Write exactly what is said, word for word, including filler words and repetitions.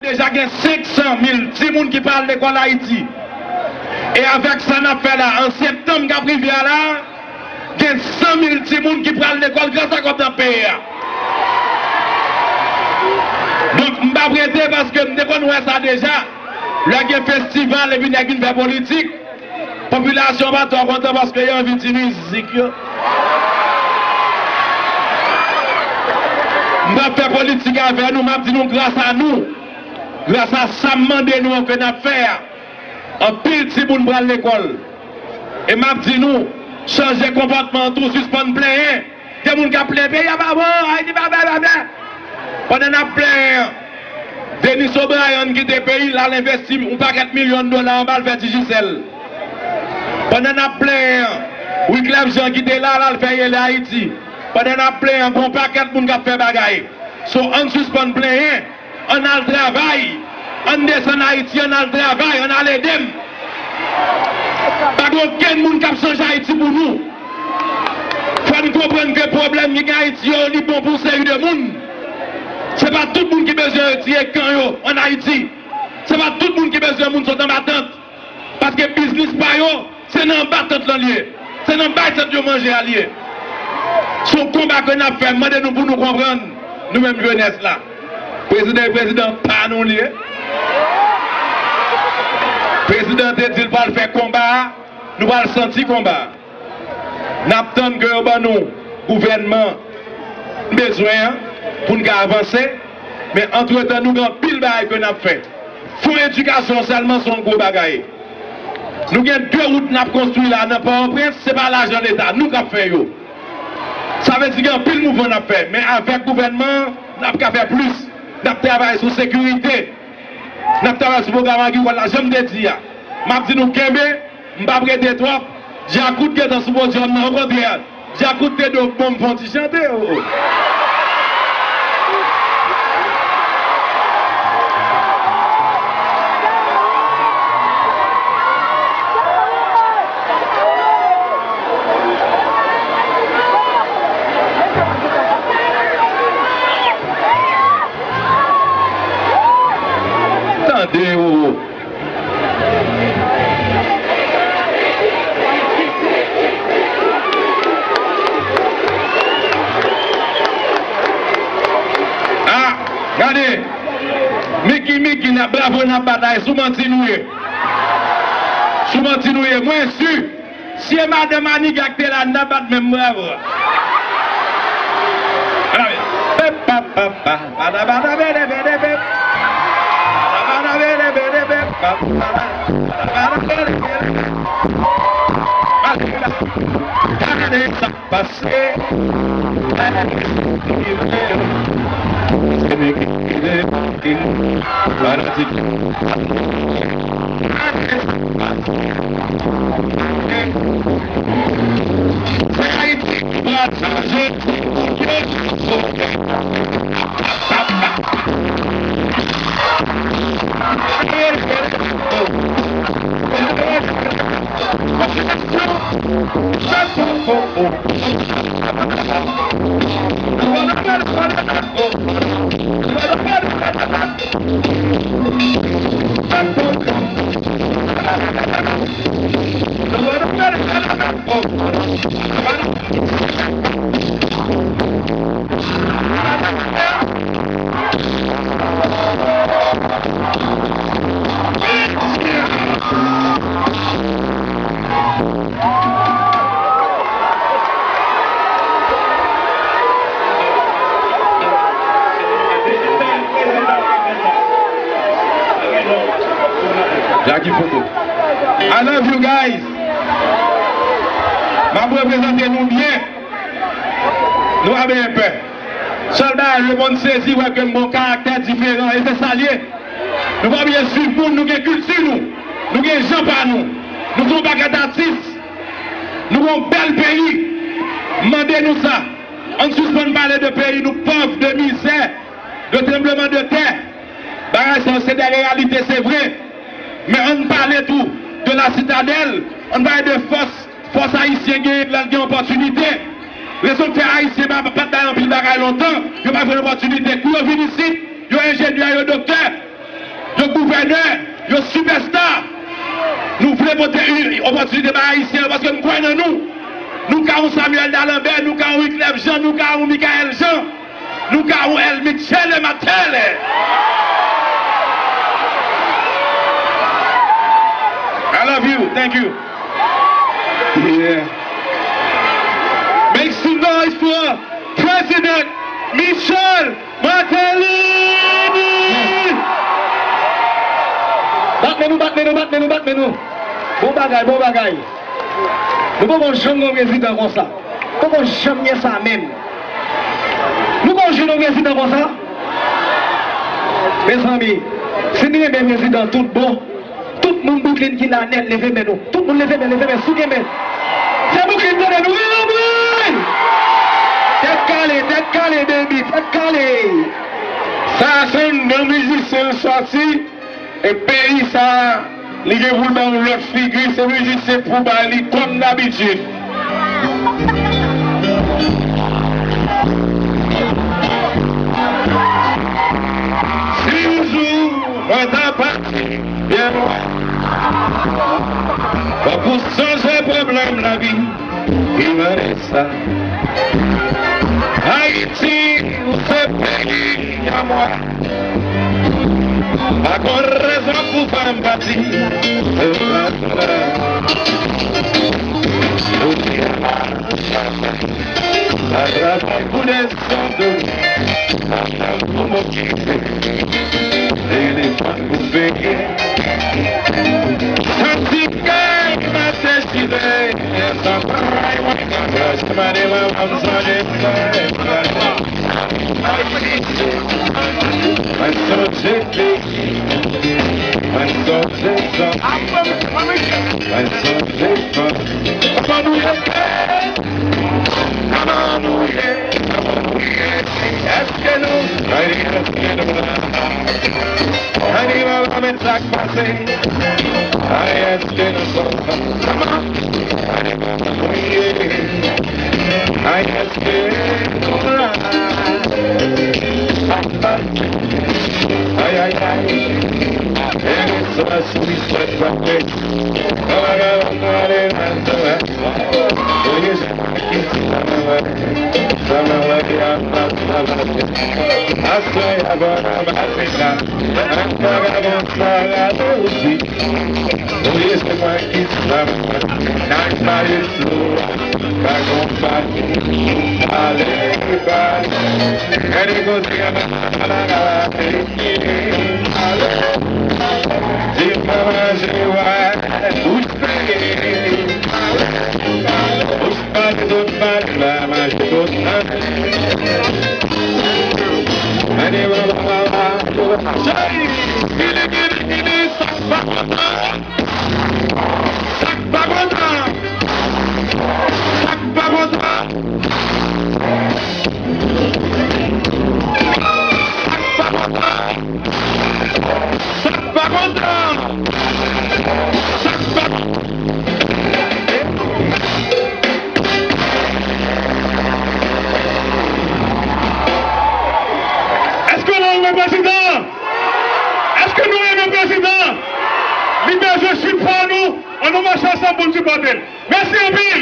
Deja gen senk san mil timoun ki pral lekòl Ayiti. E avèk sa n ap fè la, an septanm k ap rive a la, gen san mil timoun ki pral lekòl gras a kòb n ap peye a. Donk, m p ap rete paske m te konn wè sa deja. Lè gen festival epi nèg vin fè politik, popilasyon pa twò kontan paske yo anvi ti mizik yo. M p ap fè politik avè nou, m ap di nou gras a nou, gras a sa m mande nou an ke n ap fè a, anpil timoun pral lekòl. E m ap di nou, chanje konpòtman an tou, sispann plenyen. Gen moun k ap plenyen, peyi a pa bon, Ayiti pa bèl, pa bèl. Pandan n ap plenyen an, Denis O'Brien kite peyi l, l al envesti yon pakèt milyon dola anba l fè Digicel. Pandan n ap plenyen an, Wyclef Jean kite la, l al fè Yele Ayiti. Pandan n ap plenyen an, gen yon pakèt moun k ap fè bagay. So, ann sispann plenyen. Ann al travay. Ann desann Ayiti, ann al travay, ann al ede m. Pa gen okenn moun k ap chanje Ayiti pou nou. Fò n konprann ke pwoblèm ki gen Ayiti yo, li bon pou seri de moun. Se pa tout moun ki bezwen retire kan yo ann Ayiti. Se pa tout moun ki bezwen moun sot anba tant. Paske biznis pa yo, se nan anba tant lan l ye. Se nan bay tant yo manje a l ye. Se yon konba ke n ap fè. M mande nou pou nou konprann, nou menm jenès la. Prezidan e prezidan pa nou l ye. Prezidan te di l pral fè konba a, nou pral santi konba a. N ap tann ke yo ban nou gouvènman n bezwen an pou n ka avanse. Men antretan, nou gen anpil bagay ke n ap fè. Fon edikasyon sèlman se yon gwo bagay. Nou gen de wout n ap konstwi la nan Pòtoprens, se pa lajan Leta, nou k ap fè yo. Sa vle di gen anpil mouvman n ap fè, men avèk gouvènman an, n ap ka fè plis. N ap travay sou sekirite. N ap travay sou pwogram agrikòl la, jan m te di a. M ap di nou kenbe, m p ap rete twòp. Djakout gentan sou podyòm nan, okontrè, Djakout te dwe bon m fè yon ti chante, o, o. Tande, o, o. Ah, gade. Miki, Miki, n ap bravo, n ap batay. Sou manti nou ye. Sou manti nou ye. Mwen si. Si e madanm Manigat k te la, n ta bat menm bravo a. Ala wi. Pep, pa, pa, pa, pa, ta, pa, ta, bede, bede, bede. Pa, ta, pa, ta, bede, bede, bede. Pa, pa, ta, pa, ta, bede, bede. Gade sa k pase. Jackie Foto. I love you guys. M ap reprezante nou byen. Nou pa bezwen pè. Sèl bagay, lemonn sezi wè ke m gen yon karaktè diferan, e se sa l ye. Nou pa oblije swiv moun, nou gen kilti nou. Nou gen jan pa nou. Nou se yon pakèt atis. Nou gen yon bèl peyi. M mande nou sa. Ann sispann pale de peyi nou pòv, de mizè, de tranbleman de tè. Bagay sa yo se de reyalite, se vre. Men ann pale tou de la sitadèl, ann pale de fòs, fòs ayisyen genyen lè l gen opòtinite. Rezon k fè ayisyen pa, pa t bay anpil bagay lontan, yo pa jwenn opòtinite. Kou yo vin isit, yo enjenyè, yo doktè. sipèsta. Nou vle pote yon opòtinite bay Ayisyen yo paske nou kwè nan nou. Nou ka yon Samuel Dalembert, nou ka yon Wyclef Jean, nou ka yon Michaël Jean, nou ka yon El Michele Martelly. I love you. Thank you. Yeah. Make some noise for President Michel Martelly! Bat men nou, bat men nou, bat men nou, bat men nou. Bon bagay, bon bagay. Nou poko janm gen yon prezidan konsa. Poko janm gen sa menm. Nou poko jwenn yon prezidan konsa. Mezanmi, si nou renmen prezidan tout bon, tout moun Brooklyn ki la nèt, leve men nou. Tout moun leve men, leve men, souke men. Se Brooklyn tande nou, wi, wi, wi! Tèt kale, tèt kale, baby, tèt kale. Sa a se yon non mizisyen sòti, e peyi sa a, li gen pou l bay yon lòt figi, se mizisyen pou bay li kòm dabitid. Si yon jou mwen ta pati byen lwen, fòk ou sonje pwoblèm lavi ki mande sa. Ayiti, ou se peyi a mwen. Pa gon rezon pou fè m pati. Jodi a la, pa travay pou desann dlo. Pa janm pou m okipe. Telefòn pou peye. Santi kè m ap dechire. San travay mwen ka fè. Mande mwen, mwen sonje sa. Mwen sonje peyi. Mwen sonje zanmi. Mwen sonje fanmi. Kòman nou ye? Kòman nou ye? Kòman nou ye? Èske nou redi? Èske nou la? Ann di mwen, mwen, men sa k pase. Ay, èske nou kontan? Kòman? Wi. Ay, èske nou la? Ay, ay, ay. Èske sa sou li sòt pa fè? Kòman, kòman, kòman, kòman, kòman, kòman, Sa mwen wè ki ap pase, ap pase. Aswè a bon nan Afrika. An vagabon sa rale osi. Oye se mwen ki sa mwen. Nan pale sou. Pa konpani. Ale pale. Gade kote a la. Di pa manje wè. Ou se. Ou Pale tout pale la, manje tout ane. Ane, wa, wa, wa, wa. Chéri, gili, gili, gili, sa k pa kontan? Sa k pa kontan? Sa k pa kontan? Sa k pa kontan? Sa k pa kontan? Sa k pa kontan? Èske nou renmen prezidan? Èske nou renmen prezidan? Li bezwen sipò nou. Ann nou mache ansanm pou n sipòte l. Mèsi anpil.